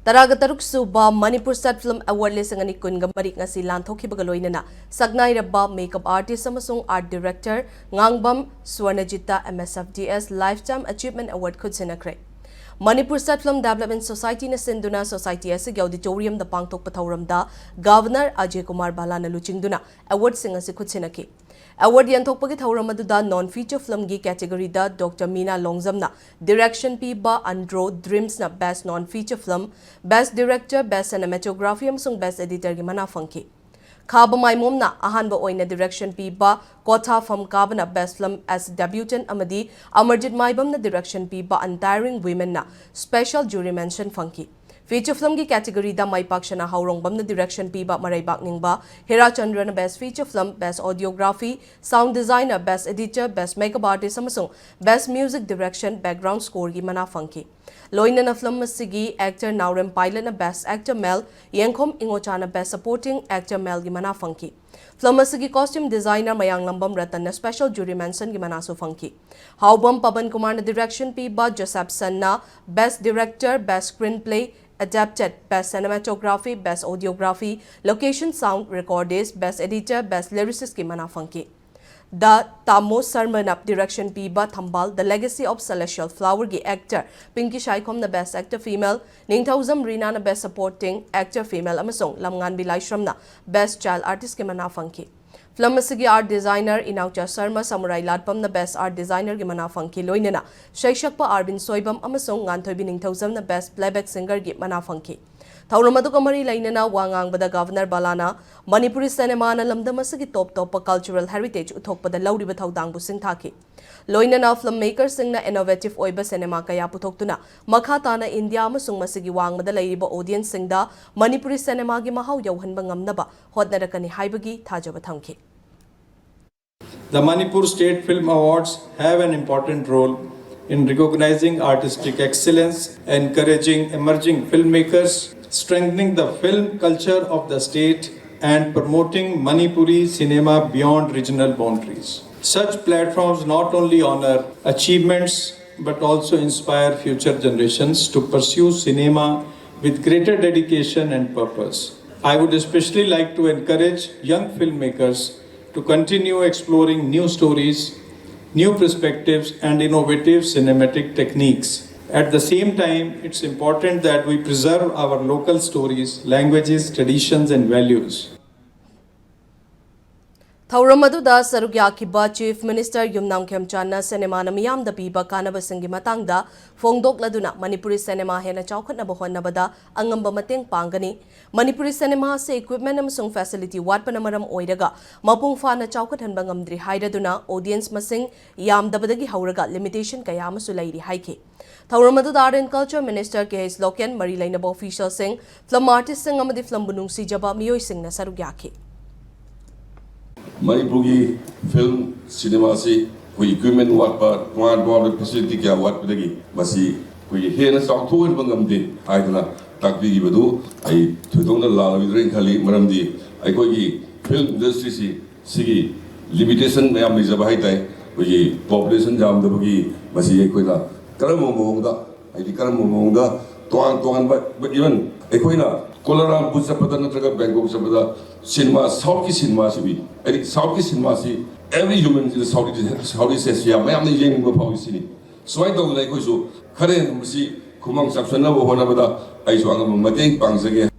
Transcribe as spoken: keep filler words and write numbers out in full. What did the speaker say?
ꯇꯔꯥꯒ ꯇꯔꯨꯛ ꯁꯨꯕ ꯃꯅꯤꯄꯨꯔ ꯁꯦꯠ ꯐꯤꯜꯝ ꯑꯦꯋꯥꯔꯗ ꯂꯤꯁꯤꯡ ꯑꯅꯤ ꯀꯨꯟꯒ ꯃꯔꯤ ꯉꯁꯤ ꯂꯥꯟꯊꯣꯛꯈꯤꯕꯒ ꯂꯣꯏꯅꯅ ꯁꯛꯅꯥꯏꯔꯕ ꯃꯦꯀꯞ ꯑꯥꯔꯇꯤꯁ ꯑꯃꯁꯨꯡ ꯑꯥꯔꯠ ꯗꯤꯔꯦꯛꯇꯔ ꯉꯥꯡꯕꯝ ꯁ꯭ꯋꯔꯅꯖꯤꯠꯇ, M S F D S Lifetime Achievement Award ꯈꯨꯠꯁꯤꯟꯅꯈ꯭ꯔꯦ꯫ ꯃꯅꯤꯄꯨꯔ ꯁꯦꯠ ꯐꯤꯜꯝ ꯗꯦꯕꯂꯞꯃꯦꯟ ꯁꯣꯁꯥꯏꯇꯤꯅ ꯁꯤꯟꯗꯨꯅ ꯁꯣꯁꯥꯏꯇꯤ ꯑꯁꯤꯒꯤ ꯑꯣꯗꯤꯇꯣꯔꯤꯌꯝꯗ ꯄꯥꯡꯊꯣꯛꯄ ꯊꯧꯔꯝꯗ ꯒꯚꯔꯅꯔ ꯑꯖꯌ ꯀꯨꯃꯥꯔ ꯚꯜꯂꯥꯅ ꯂꯨꯆꯤꯡꯗꯨꯅ ꯑꯦꯋꯥꯔꯗꯁꯤꯡ ꯑꯁꯤ ꯈꯨꯠꯁꯤꯟꯅꯈꯤ꯫ ꯑꯦꯋꯥꯔꯗ ꯌꯦꯟꯊꯣꯛꯄꯒꯤ ꯊꯧꯔꯝ ꯑꯗꯨꯗ ꯅꯣꯟ ꯐꯤꯆꯔ ꯐꯤꯜꯝꯒꯤ ꯀꯦꯇꯦꯒꯣꯔꯤꯗ ꯗꯣꯛꯇꯔ ꯃꯤꯅꯥ ꯂꯣꯡꯖꯝꯅ ꯗꯤꯔꯦꯛꯁꯟ ꯄꯤꯕ ꯑꯟꯗ꯭ꯔꯣ ꯗ꯭ꯔꯤꯝꯁꯅ ꯕꯦꯁ ꯅꯣꯟ ꯐꯤꯆꯔ ꯐꯤꯜꯝ, ꯕꯦꯁ ꯗꯤꯔꯦꯛꯇꯔ, ꯕꯦꯁ ꯁꯤꯅꯦꯃꯥꯇꯣꯒ꯭ꯔꯥꯐꯤ ꯑꯃꯁꯨꯡ ꯕꯦꯁ ꯑꯦꯗꯤꯇꯔꯒꯤ ꯃꯅꯥ ꯐꯪꯈꯤ꯫ ꯈꯥꯕ ꯃꯥꯏꯃꯣꯝꯅ ꯑꯍꯥꯟꯕ ꯑꯣꯏꯅ ꯗꯤꯔꯦꯛꯁꯟ ꯄꯤꯕ ꯀꯣꯊꯥꯐꯝ ꯀꯥꯕꯅ ꯕꯦꯁ ꯐꯤꯜꯝ ꯑꯦꯁ ꯗꯦꯕ꯭ꯌꯨꯇꯦꯟ ꯑꯃꯗꯤ ꯑꯃꯔꯖꯤꯠ ꯃꯥꯏꯕꯝꯅ ꯗꯤꯔꯦꯛꯁꯟ ꯄꯤꯕ ꯑꯟꯇꯥꯌꯔꯤꯡ ꯋꯤꯃꯦꯟꯅ ꯁ꯭ꯄꯦꯁꯦꯜ ꯖꯨꯔꯤ ꯃꯦꯟꯁꯟ ꯐꯪꯈꯤ꯫ ꯐꯤꯆꯔ ꯐꯤꯜꯝꯒꯤ ꯀꯦꯇꯦꯒꯣꯔꯤꯗ ꯃꯥꯏꯄꯥꯛꯁꯅꯥ ꯍꯥꯎꯔꯣꯡꯕꯝꯅ ꯗꯤꯔꯦꯛꯁꯟ ꯄꯤꯕ ꯃꯔꯩꯕꯥꯛ ꯅꯤꯡꯕ ꯍꯤꯔꯥꯆꯟꯗ꯭ꯔꯅ ꯕꯦꯁ ꯐꯤꯆꯔ ꯐꯤꯜꯝ, ꯕꯦꯁ ꯑꯣꯗꯤꯑꯣꯒ꯭ꯔꯥꯐꯤ, ꯁꯥꯎꯟꯗ ꯗꯤꯖꯥꯏꯅꯔ, ꯕꯦꯁ ꯑꯦꯗꯤꯇꯔ, ꯕꯦꯁ ꯃꯦꯀꯞ ꯑꯥꯔꯇꯤꯁ ꯑꯃꯁꯨꯡ ꯕꯦꯁ ꯃ꯭ꯌꯨꯖꯤꯛ ꯗꯤꯔꯦꯛꯁꯟ ꯕꯦꯛꯒ꯭ꯔꯥꯎꯟ ꯁ꯭ꯀꯣꯔꯒꯤ ꯃꯅꯥ ꯐꯪꯈꯤ꯫ ꯂꯣꯏꯅꯅ ꯐꯤꯜꯝ ꯑꯁꯤꯒꯤ ꯑꯦꯛꯇꯔ ꯅꯥꯎꯔꯦꯝ ꯄꯥꯏꯂꯠꯅ ꯕꯦꯁ ꯑꯦꯛꯇꯔ ꯃꯦꯜ, ꯌꯦꯡꯈꯣꯝ ꯏꯉꯣꯆꯥꯅ ꯕꯦꯁ ꯁꯄꯣꯔꯇꯤꯡ ꯑꯦꯛꯇꯔ ꯃꯦꯜꯒꯤ ꯃꯅꯥ ꯐꯪꯈꯤ꯫ ꯐꯤꯜꯝ ꯑꯁꯤꯒꯤ ꯀꯣꯁꯇ꯭ꯌꯨꯝ ꯗꯤꯖꯥꯏꯅꯔ ꯃꯌꯥꯡꯂꯝꯕꯝ ꯔꯇꯟꯅ ꯁ꯭ꯄꯦꯁꯦꯜ ꯖꯨꯔꯤ ꯃꯦꯟꯁꯟꯒꯤ ꯃꯅꯥꯁꯨ ꯐꯪꯈꯤ꯫ ꯍꯥꯎꯕꯝ ꯄꯕꯟ ꯀꯨꯃꯥꯔꯅ ꯗꯤꯔꯦꯛꯁꯟ ꯄꯤꯕ ꯖꯣꯁꯦꯞꯁꯟꯅ best director, best screenplay adapted, best cinematography, best audiography, location sound recordist, best editor, best ꯂꯤꯔꯤꯁꯤꯁꯀꯤ ꯃꯅꯥ ꯐꯪꯈꯤ꯫ ꯗ ꯇꯥꯃꯣ ꯁꯔꯃꯅ ꯗꯤꯔꯦꯛꯁꯟ ꯄꯤꯕ Thambal the legacy of celestial ꯐ꯭ꯂꯥꯋꯔꯒꯤ ꯑꯦꯛꯇꯔ ꯄꯤꯡꯀꯤ ꯁꯥꯏꯈꯣꯝꯅ ꯕꯦꯁ ꯑꯦꯛꯇꯔ ꯐꯤꯃꯦꯜ, ꯅꯤꯡꯊꯧꯖꯝ ꯔꯤꯅꯥꯅ ꯕꯦꯁ ꯁꯄꯣꯔꯇꯤꯡ ꯑꯦꯛꯇꯔ ꯐꯤꯃꯦꯜ ꯑꯃꯁꯨꯡ ꯂꯝꯉꯥꯟꯕꯤ ꯂꯥꯏꯁ꯭ꯔꯝꯅ ꯕꯦꯁ ꯆꯥꯏꯜꯗ ꯑꯥꯔꯇꯤꯁ꯭ꯠꯀꯤ ꯃꯅꯥ ꯐꯪꯈꯤ꯫ ꯐꯤꯜꯝ ꯑꯁꯤꯒꯤ ꯑꯥꯔꯠ ꯗꯤꯖꯥꯏꯅꯔ ꯏꯅꯥꯎꯆꯥ ꯁꯔꯃ, ꯁꯃꯨꯔꯥꯏ ꯂꯥꯠꯄꯝꯅ ꯕꯦꯁ ꯑꯥꯔꯠ ꯗꯤꯖꯥꯏꯅꯔꯒꯤ ꯃꯅꯥ ꯐꯪꯈꯤ꯫ ꯂꯣꯏꯅꯅ ꯁꯩꯁꯛꯄ ꯑꯥꯔꯕꯤꯟ ꯁꯣꯏꯕꯝ ꯑꯃꯁꯨꯡ ꯉꯥꯟꯊꯣꯏꯕꯤ ꯅꯤꯡꯊꯧꯖꯝꯅ ꯕꯦꯁ ꯄ꯭ꯂꯦꯕꯦꯛ ꯁꯤꯡꯒꯔꯒꯤ ꯃꯅꯥ ꯐꯪꯈꯤ꯫ ꯊꯧꯔꯝ ꯑꯗꯨꯒ ꯃꯔꯤ ꯂꯩꯅꯅ ꯋꯥ ꯉꯥꯡꯕꯗ ꯒꯚꯔꯅꯔ ꯕꯂꯥꯅ ꯃꯅꯤꯄꯨꯔꯤ ꯁꯤꯅꯦꯃꯥꯅ ꯂꯝꯗꯝ ꯑꯁꯤꯒꯤ ꯇꯣꯞ ꯇꯣꯞꯄ ꯀꯜꯆꯔꯦꯜ ꯍꯦꯔꯤꯇꯦꯖ ꯎꯠꯊꯣꯛꯄꯗ ꯂꯧꯔꯤꯕ ꯊꯧꯗꯥꯡꯕꯨ ꯁꯤꯡꯊꯥꯈꯤ꯫ ꯂꯣꯏꯅꯅ ꯐꯤꯜꯝ ꯃꯦꯀꯔꯁꯤꯡꯅ ꯏꯅꯣꯚꯦꯇꯤꯚ ꯑꯣꯏꯕ ꯁꯤꯅꯦꯃꯥ ꯀꯌꯥ ꯄꯨꯊꯣꯛꯇꯨꯅ ꯃꯈꯥ ꯇꯥꯅ ꯏꯟꯗꯤꯌꯥ ꯑꯃꯁꯨꯡ ꯃꯁꯤꯒꯤ ꯋꯥꯡꯃꯗ ꯂꯩꯔꯤꯕ ꯑꯣꯗꯤꯌꯟꯁꯁꯤꯡꯗ ꯃꯅꯤꯄꯨꯔꯤ ꯁꯤꯅꯦꯃꯥꯒꯤ ꯃꯍꯥꯎ ꯌꯧꯍꯟꯕ ꯉꯝꯅꯕ ꯍꯣꯠꯅꯔꯛꯀꯅꯤ ꯍꯥꯏꯕꯒꯤ ꯊꯥꯖꯕ ꯊꯝꯈꯤ꯫ The Manipur State Film Awards have an important role in recognizing artistic excellence, encouraging emerging filmmakers, strengthening the film culture of the state, and promoting Manipuri cinema beyond regional boundaries. Such platforms not only honor achievements but also inspire future generations to pursue cinema with greater dedication and purpose. I would especially like to encourage young filmmakers to continue exploring new stories, new perspectives, and innovative cinematic techniques. At the same time, it's important that we preserve our local stories, languages, traditions, and values. ꯊꯧꯔꯝ ꯑꯗꯨꯗ ꯁꯔꯨꯛ ꯌꯥꯈꯤꯕ Chief Minister ꯌꯨꯝꯅꯥꯝ ꯈꯦꯝꯆꯥꯟꯅ ꯁꯤꯅꯦꯃꯥꯅ ꯃꯤꯌꯥꯝꯗ ꯄꯤꯕ ꯀꯥꯟꯅꯕꯁꯤꯡꯒꯤ ꯃꯇꯥꯡꯗ ꯐꯣꯡꯗꯣꯛꯂꯗꯨꯅ Manipuri cinema ꯍꯦꯟꯅ ꯆꯥꯎꯈꯠꯅꯕ ꯍꯣꯠꯅꯕꯗ ꯑꯉꯝꯕ ꯃꯇꯦꯡ ꯄꯥꯡꯒꯅꯤ꯫ ꯃꯅꯤꯄꯨꯔꯤ ꯁꯤꯅꯦꯃꯥ ꯑꯁꯤ equipment ꯑꯃꯁꯨꯡ facility ꯋꯥꯠꯄꯅ ꯃꯔꯝ ꯑꯣꯏꯔꯒ ꯃꯄꯨꯡ ꯐꯥꯅ ꯆꯥꯎꯈꯠꯍꯟꯕ ꯉꯝꯗ꯭ꯔꯤ ꯍꯥꯏꯔꯗꯨꯅ audience ꯃꯁꯤꯡ ꯌꯥꯝꯗꯕꯗꯒꯤ ꯍꯧꯔꯒ limitation ꯀꯌꯥ ꯑꯃꯁꯨ ꯂꯩꯔꯤ ꯍꯥꯏꯈꯤ꯫ ꯊꯧꯔꯝ ꯑꯗꯨꯗ Art and Culture Minister K H local, ꯃꯔꯤ ꯂꯩꯅꯕ officialꯁꯤꯡ, film artistꯁꯤꯡ ꯑꯃꯗꯤ filmꯕꯨ ꯅꯨꯡꯁꯤꯖꯕ ꯃꯤꯑꯣꯏꯁꯤꯡꯅ ꯁꯔꯨꯛ ꯌꯥꯈꯤ꯫ ꯃꯅꯤꯄꯨꯔꯒꯤ film cinema ꯑꯁꯤ ꯑꯩꯈꯣꯏ equipment ꯋꯥꯠꯄ, ꯇꯣꯉꯥꯟ ꯇꯣꯉꯥꯟꯕ facility ꯀꯌꯥ ꯋꯥꯠꯄꯗꯒꯤ ꯃꯁꯤ ꯑꯩꯈꯣꯏꯒꯤ ꯍꯦꯟꯅ ꯆꯥꯎꯊꯣꯛꯍꯟꯕ ꯉꯝꯗꯦ ꯍꯥꯏꯗꯅ ꯇꯥꯛꯄꯤꯈꯤꯕꯗꯨ ꯑꯩ ꯊꯣꯏꯗꯣꯛꯅ ꯂꯥꯜꯂꯣꯏꯗ꯭ꯔꯦꯅ ꯈꯜꯂꯤ꯫ ꯃꯔꯝꯗꯤ ꯑꯩꯈꯣꯏꯒꯤ film industryꯁꯤ ꯁꯤꯒꯤ limitation ꯃꯌꯥꯝ ꯂꯩꯖꯕ ꯍꯥꯏ ꯇꯥꯏ꯫ ꯑꯩꯈꯣꯏꯒꯤ population ꯌꯥꯝꯗꯕꯒꯤ ꯃꯁꯤ ꯑꯩꯈꯣꯏꯅ ꯀꯔꯝꯕ ꯃꯑꯣꯡꯗ, ꯍꯥꯏꯗꯤ ꯀꯔꯝꯕ ꯃꯑꯣꯡꯗ ꯇꯣꯉꯥꯟ ꯇꯣꯉꯥꯟꯕ, even ꯑꯩꯈꯣꯏꯅ ꯀꯣꯂꯥꯂꯝꯄꯨꯔ ꯆꯠꯄꯗ ꯅꯠꯇ꯭ꯔꯒ ꯕꯦꯡꯀꯣꯛ ꯆꯠꯄꯗ cinema, Southꯀꯤ cinemaꯁꯤ ꯎꯏ꯫ ꯍꯥꯏꯗꯤ Southꯀꯤ cinemaꯁꯤ every human in South, Southeast Asia ꯃꯌꯥꯝꯅ ꯌꯦꯡꯅꯤꯡꯕ ꯐꯥꯎꯏ ꯁꯤꯅꯤ꯫ ꯁꯨꯃꯥꯏꯅ ꯇꯧꯗꯅ ꯑꯩꯈꯣꯏꯁꯨ ꯈꯔ ꯍꯦꯟꯅ ꯃꯁꯤ ꯈꯨꯃꯥꯡ ꯆꯥꯎꯁꯤꯟꯅꯕ ꯍꯣꯠꯅꯕꯗ ꯑꯩꯁꯨ ꯑꯉꯝꯕ ꯃꯇꯦꯡ ꯄꯥꯡꯖꯒꯦ꯫